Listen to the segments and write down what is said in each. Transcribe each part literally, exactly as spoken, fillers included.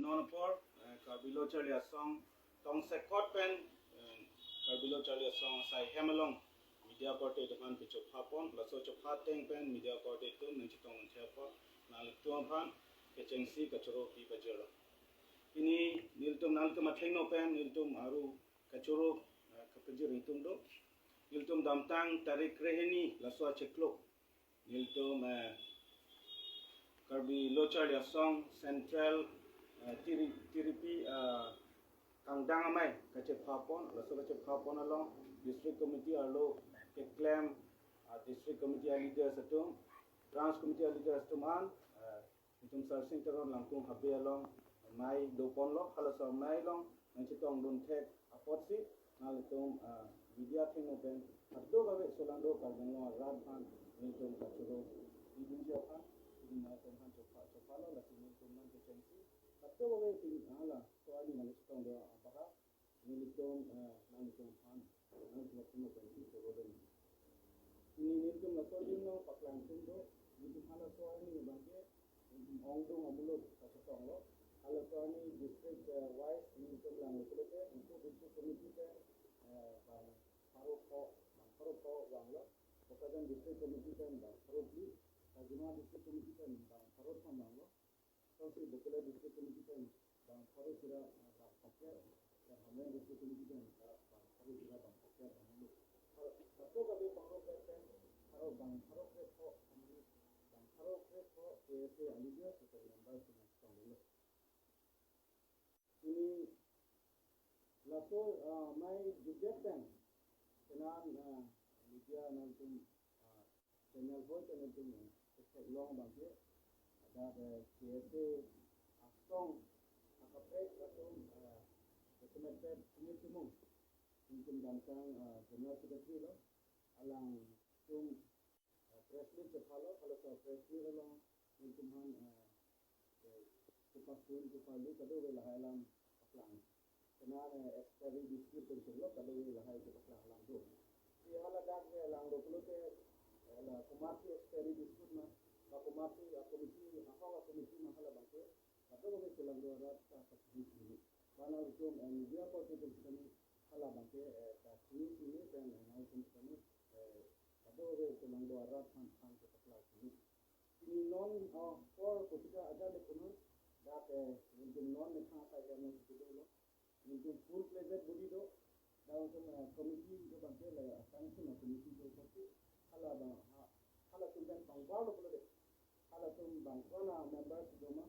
Non apor, eh, Karbi Lo Charli Asong tongsekot pen, eh, Karbi Lo Charli Asong asai hem along media korte atum aphan pachopha pon, laso chopha ateng pen media korte atum nangchetong nangthek apot nanglitum aphan kechengsi kachoro pi pajirlo. Pini nelitum nanglitum athengno pen nelitum aru kachoro, eh, kapajir ingtung do. Nelitum damtang tarik krehini laso achiklo nelitum, eh, Karbi Lo Charli Asong Central, eh, Tiri-, Tiripi, eh, kangdang amei kachepha pon, laso kachepha pon along District Committee arlo keklem, ah, District Committee a leaders atum, Branch Committee a leaders atum an, eh, itum Sarsing Teron Langkung Habe along amei do ponlo, halaso amei along nangchetong dunthek apotsi nanglitum, ah, media athengno pen kadokave solangdo Karbi Anglong arat aphan nelitum kachoro pidunji aphan, pini nanglitum aphan chopha, chophalo, lasi nelitum aphan kechengsi kadokave pini hala so arni nangchetong do abahak nelitum, eh, nanglitum aphan, nanglitum athengno pen choro dun. Pini nelitum laso arni along paklang ingtung do, nelitum halaso arni abangke nelitum ongdung amuluk kachetonglo. Halaso arni district, eh, wise nelitum langlo pulote, Diphu District Committee pen, eh, bang pharo pho, bang pharo pho vanglo. Bokajan District Committee pen bang pharo phli, Kohima District Committee pen bang pharo thom vanglo. Songsi Bokule District Committee pen bang pharo sira, ah, bang phokep, ya Hamren District Committee pen, ah, bang pharo sira bang phokep, bang pharo. Pharo, pharo kali bang pharo kep pen, pharo bang pharo kep pho, bang pharo kep pho, K S A a leaders, atau member sina tong dulu. Pini laso, ah, amei judget pen, penang, ah, media nangtum, ah, channel hoi channel atum, eh, theklong abangke, hadak, eh, K S A asong akaprek atum, eh, recommended Sumit Timung, nelitum damtang, eh, General Secretary lo, alangtum, eh, press meet chephalo, halaso press meet along nelitum aphan, eh, eh, kepasun, kepali, kadokave lahai alam paklang. Penang, eh, expiry dispute pen chenglo, kadokave lahai kepaklang alam do. Si hala dak ke langlo pulote, eh, la komatsi expiry dispute ma, ba komatsi a committee, ahok a committee ma, hala abangke kadokave solangdo arat ta kachini chini. Ba nangtum, eh, media korte atum sitame hala abangke, eh, kachini chini pen, eh, nangtum sitame, eh, kadokave solangdo arat aphan aphan kepaklang chini. Pini non, ah, apor puthot ajat le punon, dak, eh, nelitum non methang asai hem along si dolo. Nelitum full fledged body do, dak nelitum, eh, committee do abangke la asang suna committee do apotsi, hala abang, ha, halatum pen bang pharo lo pulote, halatum bang pharo a member si do ma,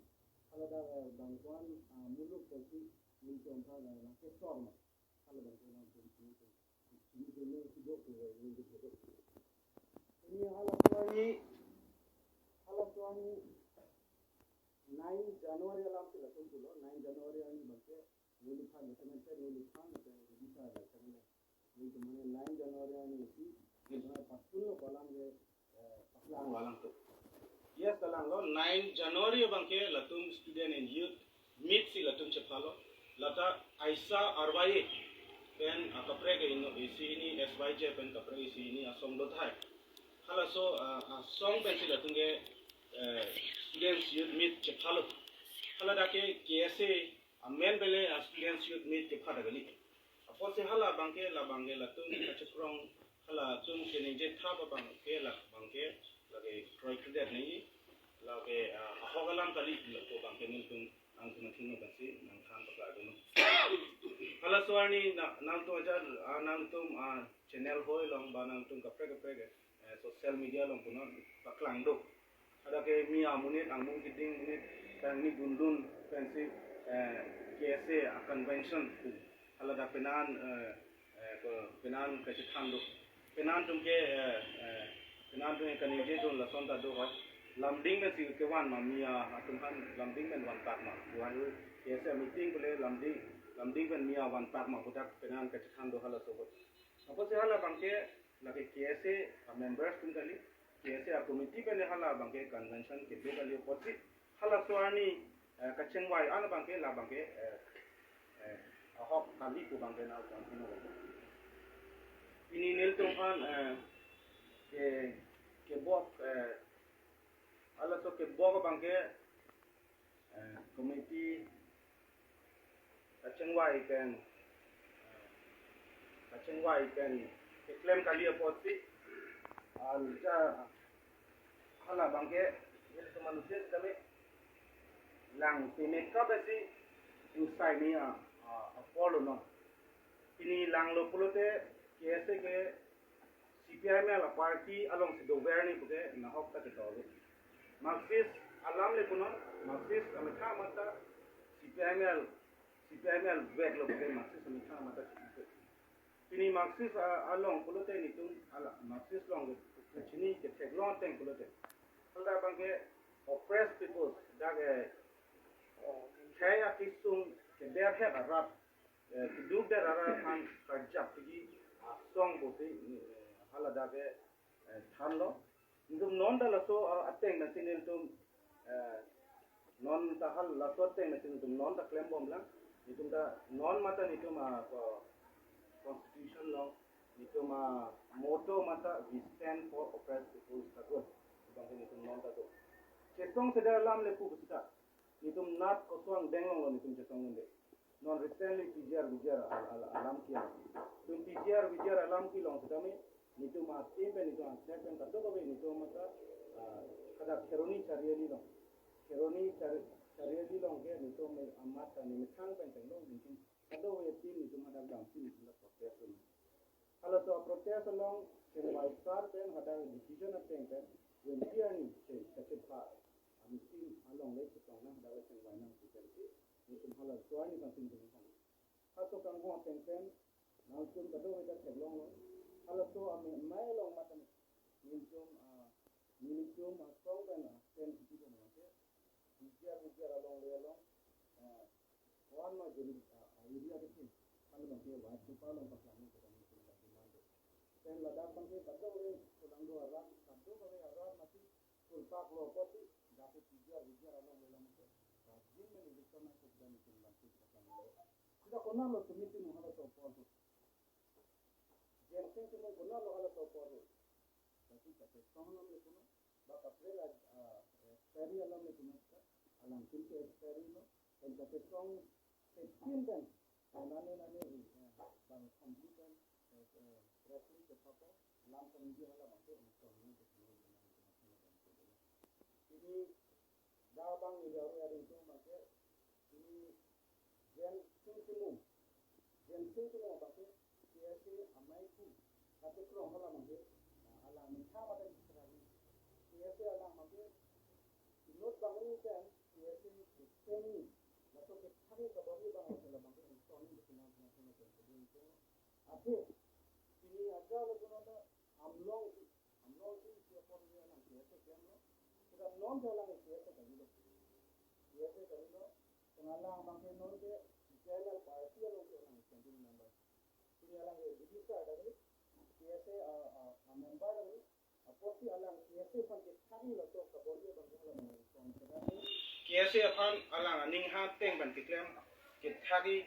hala dak, eh, bang pharo, ah, muluk apotsi, nelitum aphan, eh, nangkesor ma, hala abangke nangtum, nelitum. Pini halaso arni, halaso arni nine January alam si latum pulo, nine January arni abangke neli aphan, neli aphan, neli aphan, neli aphan, neli aphan, nine January arni si, neli aphan pasun lo pu alam ke, eh, paklang alam tu. Yes, kalanglo, nine January abangke latum Student and Youth Meet si latum chephalo. Lata Aisa Arwai pen, ah, kaprek isi hini, S Y J pen kaprek isi hini asong dothai. Halaso, ah, asong pensi latum ke, eh, Students Youth Meet chephalo. Hala dak ke K S A amen pele, ah, Students Youth Meet kepha dak kali. Apotsi hala abangke, la abangke latum kachekrong, halatum keningje thap abangke, la abangke lake kroikredet nangji, lake, ah, ahok alam kali, lapu abangke nelitum nangtum athengno pensi nangthan paklang dun. Halaso arni na, nangtum ajat, ah, nangtum, ah, channel hoi along ba nangtum kaprek kaprek, eh, social media along punon paklang do. Hadak ke Miya amonit, angmung keding amonit, kangni dundun pensi, eh, K S A a convention pu. Hala dak penang, eh, eh, ke penang kachethan do. Penang atum ke, eh, eh, penang atum ke kaningje dun lason ta do ho. Lamding pensi kevan ma, Miya atum aphan lamding pen vantak ma. Buhan K S A meeting pule lamding, lamding pen Miya vantak ma, pu dak penang kachethan do halaso ahut. Apotsi hala abangke lake K S A a members atum kali, K S A a committee pen hala abangke convention kedo kali apotsi, halaso arni, eh, kachingvai an abangke la abangke, eh, eh, ahok kali pu abangke nangtum athengno. Pini nelitum aphan, eh, ke, kebok, eh, halaso kebok abangke, eh, committee Kachingvai pen, kachingvai pen keklem kali apotsi, ah, ja, hala abangke, ilitum anuttin sitame lang peme kap esi insai ni a, a, apor lo non. Pini langlo pulote, K S A ke C P I M L a party alongsi dover ni puke nahok ta kedo lo. Marxist alam le punon, Marxist amethang mata C P I M L, C P I M L vek lo puke Marxist amethang mata. Pini Marxist a, along pulote nelitum hala Marxist along ke, kachini ketheklong ateng pulote, hala abangke oppressed peoples, dak, eh, khei akisung kederhet arat, eh, kedukdet arat aphan karjap piji asong pusi, eh, hala dak ke, eh, thanlo. Nelitum non ta laso, ah, ateng pensi nelitum, eh, non ta hala laso ateng pensi nelitum non ta klembom lang. Nelitum ta non mata nelitum, ah, ko-, constitution along nelitum, ah, motto mata "We stand for oppressed people's struggle." Abangke nelitum non ta do. Chetong seder alam le pu pusita, nelitum nat kosong deng longlo nelitum chetong unde. Non recently P G R V G R al-, al-, alam ke. Nelitum P G R V G R alam kelong sitame, nelitum atim pen, nelitum angsek pen kadokave nelitum mata, ah, kada Kheroni Chariali along. Kheroni Chari-, Chariali along ke nelitum amat ta nemethang pen chenglong nelitum kadokave atim nelitum hadak damsi nelitum protest lo. Halaso protest along chingvai sar pen hadak decision ateng pen twenty arni che, kachepha anuttin along le chetong nang, hadak le chingvai nang pusi pensi nelitum halaso arni kantin tum hang. Halaso kanghon ateng pen nangtum kadokave ta theklonglo. Halaso amei along mata nelitum, ah, nelitum asong pen, ah, pen kiti ko mate. P G R V G R along le along, ah, one ma juri, ah, area ke tin. Hala abangke white paper along pasang ni kita nelitum la demand do. Pen ladak abangke kadokave pulang do arat, kadokave arat mati sulpak lo apotsi, dak ke P G R V G R along le along ke, rajin men election nang kok dan nelitum lamsik pasang lo. Sita konatlo sumit ni halaso apor tu. Jensing Timung konatlo halaso apor tu. Tapi kachetong alam le punon, ba kaprek a, ah, expiry alam le punon ta, alangtum ke expiry lo, pen kachetong fifteen pen, nane nane, eh, bang assembly pen, eh, eh, press release kepapo, alam kami di hala abangke installment ke punon. Pini dak abang ni diaru ading tu abangke, pini Jensing Timung. Jensing Timung abangke K S A amei ku. Tapi krong hala abangke, ah, alang methang mata Israel. K S A alang abangke inut banghini pen K S A system ni. Laso kethak kabor-i abang laso abangke installment ke punon punon punon punon punon. Athe, pini aja lo punon ta Amlong, Amlong isi apor le alang K S A klemlo. Sita non ta alang K S A kalilo. K S A kalilo. Tangka alang abangke non ke C P I M L party along ke alang standing member. Pini alang ke register ta kali. K S A, ah, ah, ah, member ta kali. Apotsi alang K S A aphan kethak-i laso kabor-i abangke alang nangkong. K S A aphan alang aning ha ateng pen keklem kethak-i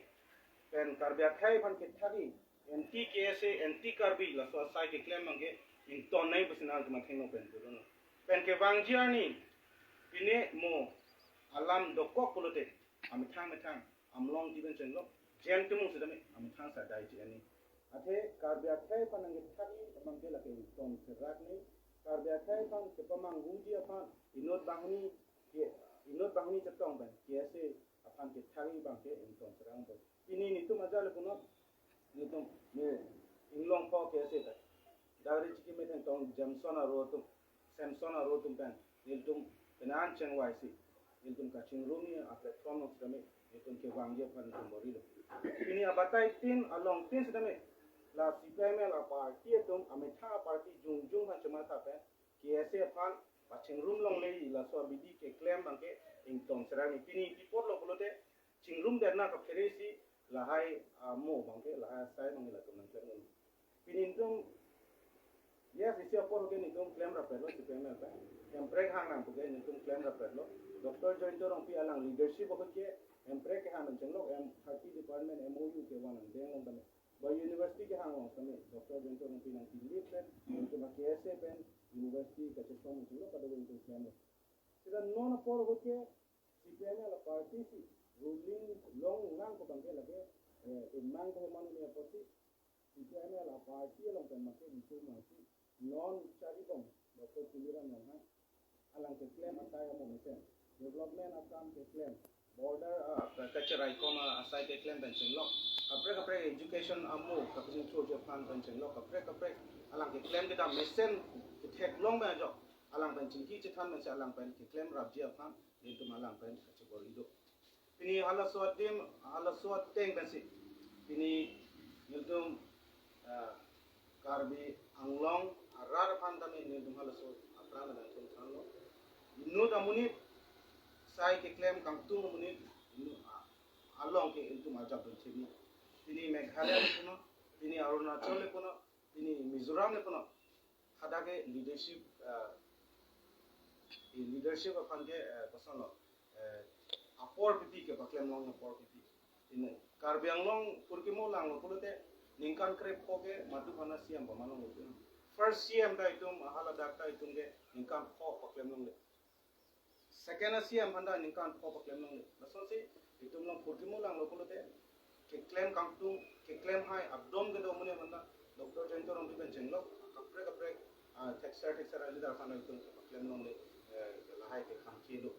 pen Karbi akhei aphan kethak-i, anti K S A, anti Karbi laso asai keklem abangke ington nai pusi nangtum athengno pen pulono. Pen kevangji arni, pine mo alam dokok pulote, amethang methang, Amlong tiben chenglok, Jensing Timung sitame, amethang sadai ji ani. Athe Karbi akhei aphan nangkethak-i abangke lake ington serak ni, Karbi akhei aphan kepamanghuji aphan, inut banghini ke, inut banghini chetong pen, K S A aphan kethak-i abangke ington serak pen. Pini nelitum aja le punon, nelitum ne inglongpo K S A ta. Dari chiki meten tong Jameson aro atum, Samson aro atum pen, nelitum penan chengvaisi, nelitum kachingrum ni a platform along sitame, nelitum kevangji aphan nelitum bor-ilo. Pini abatai tin, along tin sitame, la C P I M L a party atum, amethang a party jongjong aphan chematha pen, K S A aphan pachingrum longle laso abidi keklem abangke ington serak ni. Pini pi apotlo pulote, chingrum derna kaphere si lahai amo abangke, lahai asai abangke latum nangklem un. Pini nelitum, yes, isi apor ke nelitum klem rapetlo C P I M L pen. Hemprek hang nang puke nelitum klem rapetlo. Doctor Jayanta Rongpi alang leadership ahut ke Hemprek kehang nang chenglok, M thirty department M O U kevang nang deng long tame. Ba university kehang long tame, Doctor Jayanta Rongpi nang lead pen, nelitum K S A pen, university kachetong nang chenglok, kadokave nelitum klemlo. Sita non apor ahut ke, C P I M L a party si ruling long nang ko abangke lake Eh, imang ko manu ni apotsi, C P I M L a party along pen make itum masi non charibom Doctor Tuliram Ronghang alang keklem atai amo mesen, development akam keklem, border, ah, kacherai kom asai keklem pen chenglok, kaprek kaprek education amo kapachingthurji aphan pen chenglok, kaprek kaprek alang keklem kedam mesen ketheklong pen ajok alang pen chingki chethan pensi alang pen keklem rapji aphan nelitum alang pen kachebor-i do. Pini halaso adim, halaso ateng pensi pini nelitum, ah, Karbi Anglong arat aphan tame nelitum halaso aphrang nangtum thanlo. Inut amonit sai keklem kangtung amonit inut, ah, along ke nelitum ajap dun thimi. Pini Meghalaya le punon, pini Arunachal le punon, pini Mizoram le punon. Hadak ke leadership, eh, i leadership aphan ke, eh, kosonlo, eh, apor pipi kepaklemlong apor pipi. Ini Karbi Anglong phurkimo langlo pulote ningkan krepho ke madu pana C M pamalonglo. First C M ta itum, hala dak ta itum ke ningkan pho paklemlongle. Second a C M aphan ta ningkan pho paklemlongle. Lasonsi itum along phurkimo langlo pulote keklem kangtung, keklem hai adom kedo amonit aphan ta Doctor Jayanta Rongpi pen chenglok, kaprek kaprek, ah, thekser thekser a leader aphan ta itum paklemlongle, eh, lahai ke khangki do.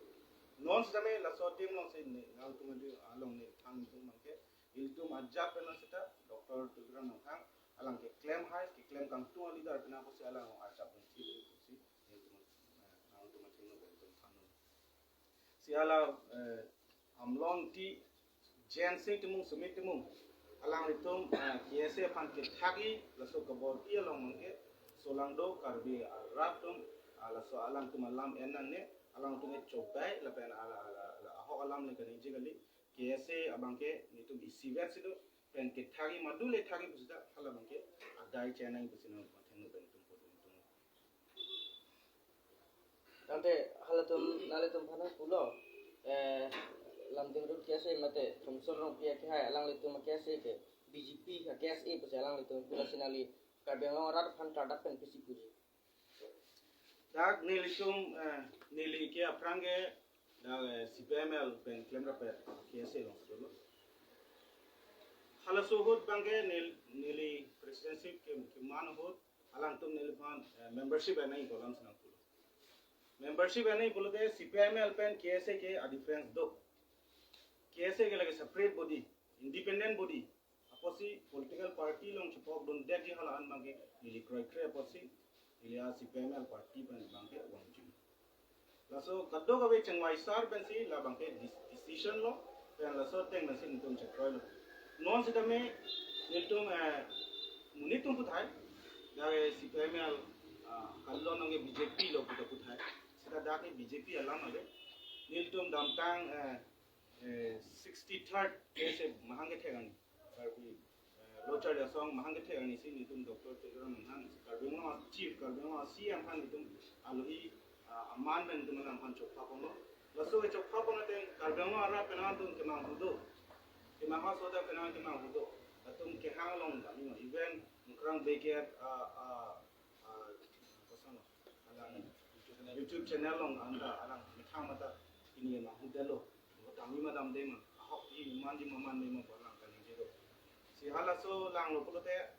Non sitame laso adim alongsi ne, nangtum adi along ne thang itum abangke ilitum ajat pen sita Doctor Tuliram Ronghang alang keklem hai, keklem kangtung a leader pen apotsi alang ajat pen si, si, nelitum, eh, nangtum athengno pen itum thanlo. Si hala, eh, Amlong T, Jensing Timung, Sumit Timung, alanglitum, eh, K S A aphan kethak-i laso kabor-i along abangke solangdo Karbi arat atum, ah, laso alangtum alam en nangne, alangtum ke chobai lapen ala, ala, ala, ahok alam le kaningje kali, K S A abangke nelitum isivet si do, pen kethak-i madu le thak-i pusita hala abangke adai chenang pusi nangtum athengno pen itum podun itum. Tangte halatum nanglitum aphan pulo, eh, Lumding Road K S A mate Thomson Rongpi akehai alanglitum K S A ke B J P ha K S A pusi alanglitum pulo, si nangli Karbi Anglong arat aphan klardak pen pisi puji. Dak nelitum, eh, neli ke aphrang ke dak, eh, C P I M L pen klemrappet K S A alongsi dolo. Halaso ahut abangke nel-, neli presidency ke, keman ahut alangtum neliphan, eh, membership enai ko alam si nangpulo. Membership enai pulote C P I M L pen K S A ke a difference do. K S A ke lake separate body, independent body. Apotsi political party along chepokdundetji hala an abangke neli kroikre apotsi neli a C P I M L party pen abangke vangji. Laso kadokave chingvaisar pensi la abangke dis-, decision lo, pen laso ateng pensi nelitum chekroilo. Non sitame nelitum, eh, monit atum puthai, dak C P I M L, ah, kalon nangke B J P lo puta puthai. Sita dak B J P alam ave. Nelitum damtang, eh, eh, sixty-third K S A mahang kethek arni, Karbi, eh, Lo Charli Asong mahang kethek arni si nelitum Doctor Tuliram Ronghang, Karbi Anglong a chief, Karbi Anglong a C M aphan nelitum alohi, ah, aman pen nelitum alangphan chokpha ponlo. Laso kechokpha pon ateng Karbi Anglong arat penang atum kemanghu do, kemanghu soda penang kemanghu do. Latum kehang along damji ma, even Mukrang Bey ke, ah, ah, ah, kosonlo, alang YouTube channel along anta alang methang mata pini manghu detlo. Damji ma damde ma, ahok ji manji ma mande ma pu alang kaningje do. Si halaso langlo pulote,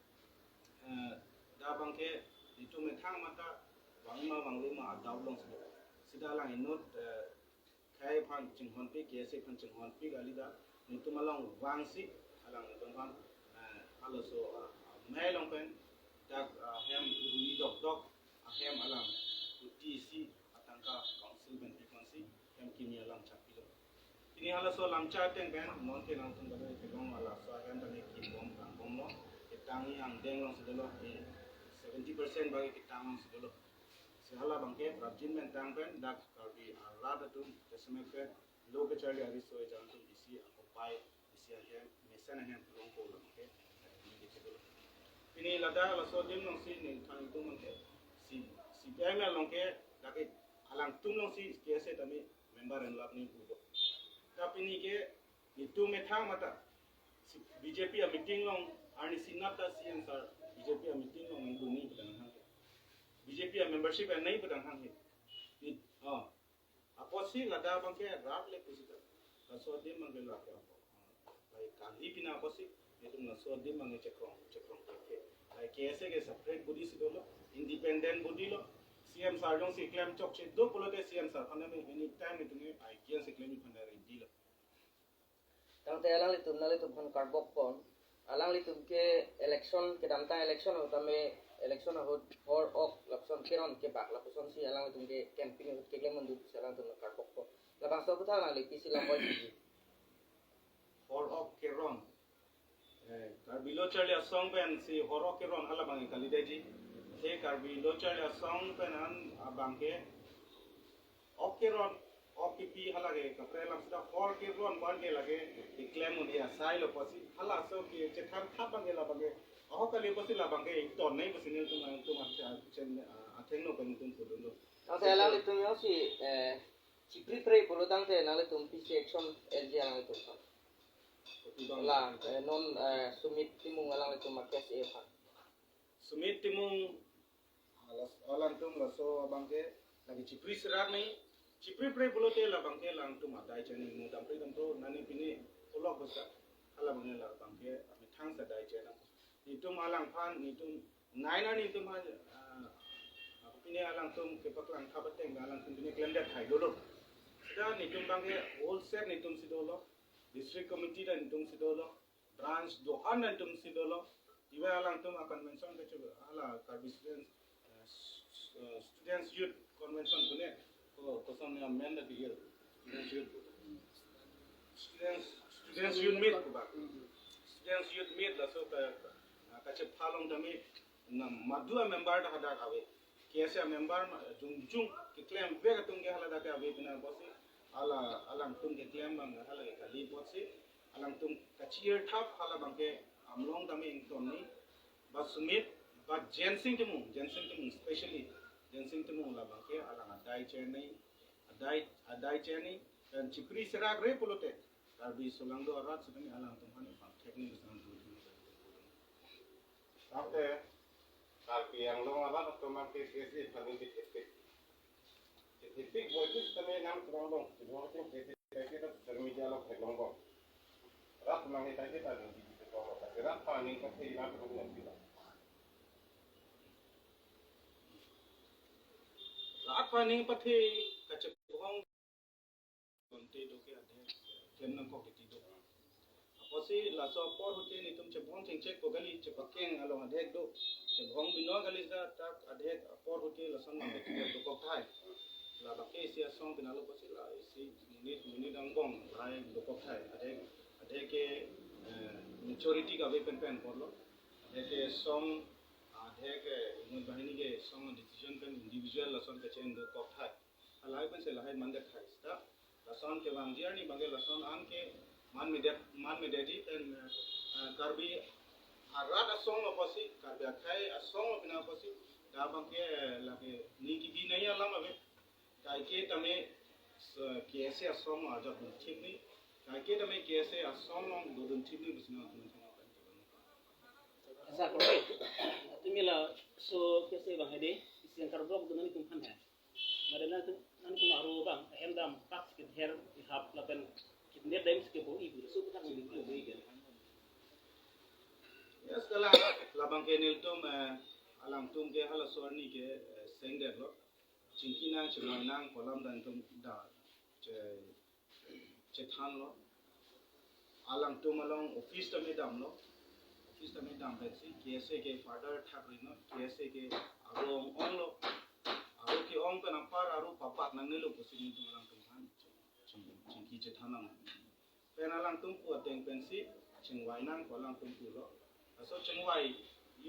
eh, dak abangke itum methang mata vangji ma vangle ma a-doubt alongsi do. Sita alang inut, eh, khei aphan chinghonpik, K S A aphan chinghonpik kali, dak nelitum along vangsi alanglitum aphan, eh, halaso, ah, ah, amei along pen dak, ah, hem huni dokdok ahem alang kuti isi atangka council pen piponsi hem kimi alam chakpilo. Pini halaso alam chak ateng pen non ke nangtum kado theklong, halaso ahem tame kibom kangbomlo, ketangji angdeng alongsi dolo, eh, seventy percent bagi ketang alongsi dolo. Si hala abangke prapjin pen tang pen dak Karbi arat atum jasemet pen lo kacharli ariso ejang atum isi akopai, isi ahem, mesen ahem pulong ko abangke, eh, ini dikit dulu. Pini ladak laso adim alongsi neli than itum abangke, si, C P I M L along ke dak alangtum alongsi K S A tame member enlap ni pudo. Ta pini ke nelitum methang mata si B J P a meeting along arnisi nat ta C M sir B J P a meeting along nangdun ni pu ta nanghanghe. B J P a membership en nai pu ta nanghanghe. Ni, oh. Apotsi ladak abangke rat le pusita. Laso adim abangke lake apo. Ah, lai kali Di pina apotsi, itum laso adim abang chekrong, chekrong ke. Ai K S A ke separate body si dolo, independent body lo. C M sir jongsi klem chokche do pulote C M sir aphan tame anytime itum ke ai K S A klem aphan ready lo. Tangte alanglitum, nanglitum aphan karbok pon. Alanglitum ke election, kedamtang election ahut tame, election ahut hor ok lapuson keron kebak lapusonsi alanglitum ke campaign ahut keklem un-e pusi alanglitum karbok pon. Labangso aputhak nangli pisi lam oi siji. Hor ok keron. Eh, Karbi Lo Charli Asong pensi hor ok keron hala abang kalidetji. He Karbi Lo Charli Asong pen an abang ke ok keron, ok kepi hala ke kaprek alam seta hor keron abang ke lake keklem un-e asai lo pusi halaso ke chethan thap abang ke labang ke. Ahok kali pusi labang ke ton nai pusi nelitum, nelitum achen, ah, athengno pen nelitum pudun lo. Tangte alanglitum jongsi, eh, chipri pre pulo tangte nanglitum pisi action L G alanglitum. Kopi abang? La, eh, non, eh, Sumit Timung alanglitum a-case aphan. Sumit Timung, alas, alangtum laso abang ke lake chipri serak nai, chipri pre pulote labang ke alangtum adai chennai mo dampri dampro nani pini kolok besa. Hala abang ke labang ke amethang sa adai chennai. Itum alangphan, itum nai nani itum ha, ah, pini alangtum kepaklang thap ateng alangtum pini klemdet hai dolo. Seta itum abang ke whole set itum si dolo, district committee ta itum si dolo, branch do-an itum si dolo. Even alangtum a-convention kecho hala Karbi Students, eh, s-, s-, eh, Students Youth Convention pune ko, koson ya men da bigel. Students Youth, Students, Students Youth Meet ko ba. Students Youth Meet laso ka, ka, kachepha along tame na madu a-member ta hadak ave. K S A member ma, jongjong keklem vek atum ke hala dak ave pina apotsi hala alangtum keklem abang hala ke kali apotsi alangtum kachir thap hala abang ke amlong tame ington ni ba Sumit ba Jensing Timung, Jensing Timung specially Jensing Timung labang ke alang adai chennai, adai, adai chennai, dan chipri serak re pulote Karbi solangdo arat sitame alangtum aphan pangthek ni besang tu. Tangte Karbi Anglong arat atum abang ke K S A aphan neli chethepik. Chethepik boitis tame nang kurang dong. Chibong ting K S A ke social media along theklong bom. Rat mang hitai ke tadi di di tong. Tapi rat paning pasti nang kurang dong. Rat paning pasti kachibong Konte do ke adhek, klem nangkok titi do. Apotsi laso apor ahut ke nelitum chebong chengchek po kali, chepakeng along adhek do. Chebong bino kali ja tak adhek apor ahut ke lason mang titi dokok thai. Labang ke isi asong pinalo apotsi la isi monit monit angbong lahai dokok thai. Adhek, adhek ke, eh, maturity kave pen pen apor lo. Adhek ke song, adhek ke inut banghini ke song decision pen individual lason kecheng dokok thai. Lahai pensi lahai mandet thai seta. Lason kevangji arni abang ke lason an ke man medet, man medet di pen, eh, Karbi arat asong lo apotsi, Karbi akhei asong lo pina apotsi, dak abang ke, eh, lake ning kebi nai alam ave. Kaike tame, eh, K S A asong lo ajat dun thip ni, kaike tame K S A asong lo dodun thip ni pusi nangtum. Asa koro. Tumi laso K S A abang hedi, isi yang karbok dun nangtum aphan hai. Mada nangtum, nangtum aro abang, ahem dam, pak sikit her, ihap lapen kidnap dam sikit bo ibu, so petak sikit bo ibu. Yes, kalang, labang ke nelitum, eh, alangtum ke halaso arni ke, eh, sengdet lo. Chingki nang, chingvai nang, kolam dan tum da, che, chethan lo. Alangtum along office tame dam lo. Office tame dam pensi K S A ke further thak ri non, K S A ke aro ong ong lo. Aro ke-ong pen apar aro papat nangne lo pusi nelitum alangtum aphan ching, ching, chingki chethan nang. Pen alangtum pu ateng pensi chingvai nang ko alangtum pu lo. Laso chingvai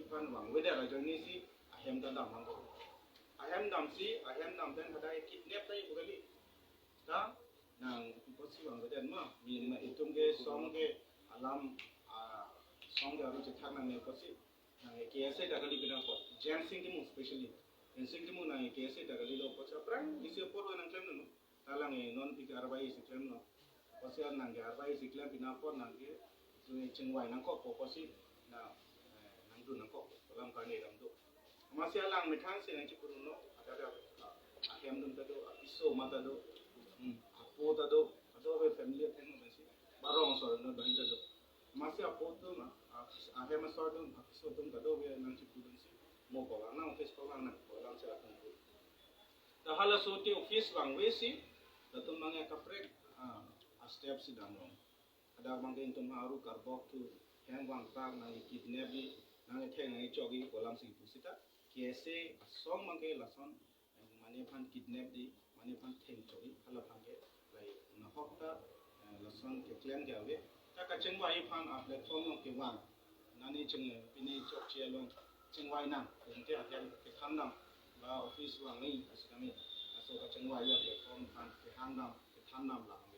aphan vangvedet ajoine si ahem ta dam nang ko. Ahem damsi, ahem dam pen hadak kidnap ta ibu kali. Ta nang ipo si vangvedet ma, mi ma itum ke song ke alam, ah, song ke aro chethak nangne apotsi nang K S A ta kali pina apot. Jensing Timung specially. Jensing Timung nang K S A ta kali lo apotsi aphrang isi apor nang klem nang. Talang, eh, non pik arbai isi klem lo. Apotsi nang ke arbai isi klem pina apot nang ke chingvai nangkok po apotsi na, eh, nangdun nangkok. Kolam karne dam do. Amatsi alang methang si nangchipurun lo, ada ada, ah, ahem dun ta do, apiso ma ta do, hmm, apo ta do, ado ave family atheng pensi, barong sor no banghini ta do. Masi apo atum, a, a, ahem asor atum, apiso atum kadokave nangchipudunsi, mo kolang nang, office kolang nang, kolang si atum pu. Ta halaso te office vangve si, latum abangke kaprek, a, a step si damlong. Hadak abangke itum aru karbok thu, hem vangtak nangkidnap di, nangketheng nangkechokji, kolang si pu seta, K S A asong abangke lason, eh, mane aphan kidnap di, mane aphan thengchokji, hala abangke, lai nahok ta, eh, lason keklem ke ave. Ta kachingvai aphan a platform along kevang. Nani ching, pini chokche along chingvai nang, pente ahem kethan dam, la office vangji, asitame, laso kachingvai a platform aphan kehang dam, kethan dam la.